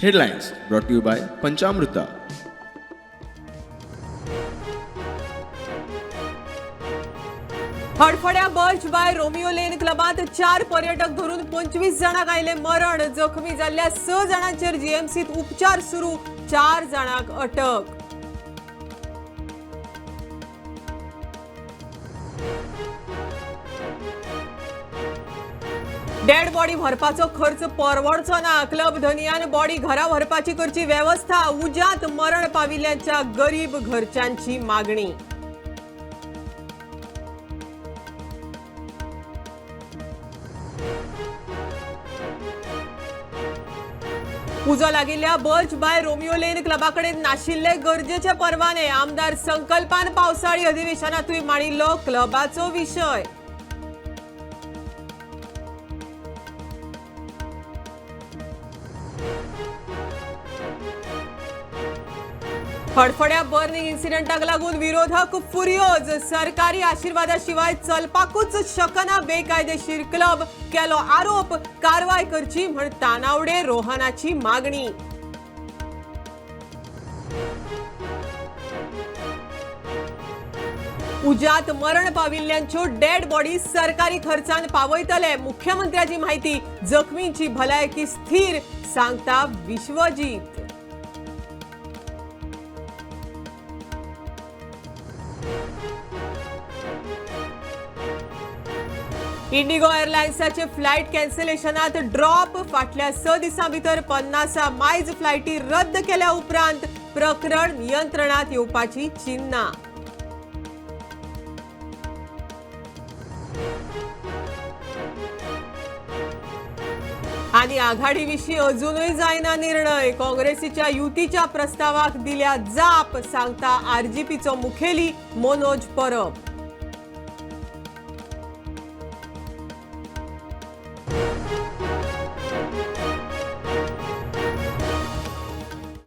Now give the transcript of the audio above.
Headlines brought to you by Panchamruta. Hadfade birch bye Romeo Lane क्लबांत 4 पर्यटक धरून 25 जाणांक आयले मरण. जखमी जाल्ल्या 6 जाणांचेर जीएमसीत उपचार सुरू, 4 जाणांक अटक. डेड बॉडी व्हरपाचो खर्च परवडचो ना. क्लब धनयान बॉडी घरा व्हरपाची करची वेवस्था. उज्यांत मरण पाविल्ल्यांच्या गरीब घरच्यांची मागणी. उजो लागिल्ल्या बर्च बाय रोमियो लेन क्लबाकडेन नाशिल्ले गरजेचे परवाने. आमदार संकल्पान पावसाळी अधिवेशनातूय मांडिल्लो क्लबाचो विशय. हडफड्या बर्निंग इन्सिडंटाक लागून विरोधक फुरियोज. सरकारी आशीर्वादाशिवाय चलपाकूच शकना बेकायदेशीर क्लब, केलो आरोप. कारवाय करची म्हण तानावडे रोहनाची मागणी. उज्यात मरण पाविल्ल्यांच्यो डेड बॉडी सरकारी खर्चान पावयतले, मुख्यमंत्र्याची माहिती. जखमींची भलायकी स्थिर, सांगता विश्वजीत. इंडिगो एअरलायन्साचे फ्लायट कॅन्सलेशनात ड्रॉप. फाटल्या 6 दिसां भितर 50 मायज फ्लायटी रद्द केल्या उपरांत प्रकरण नियंत्रणात येवपाची चिन्हां. आणि आघाडीविशीं अजूनय जायना निर्णय. काँग्रेसीच्या युतीच्या प्रस्तावाक दिल्या जाप, सांगता आरजीपीचो मुखेली मनोज परब.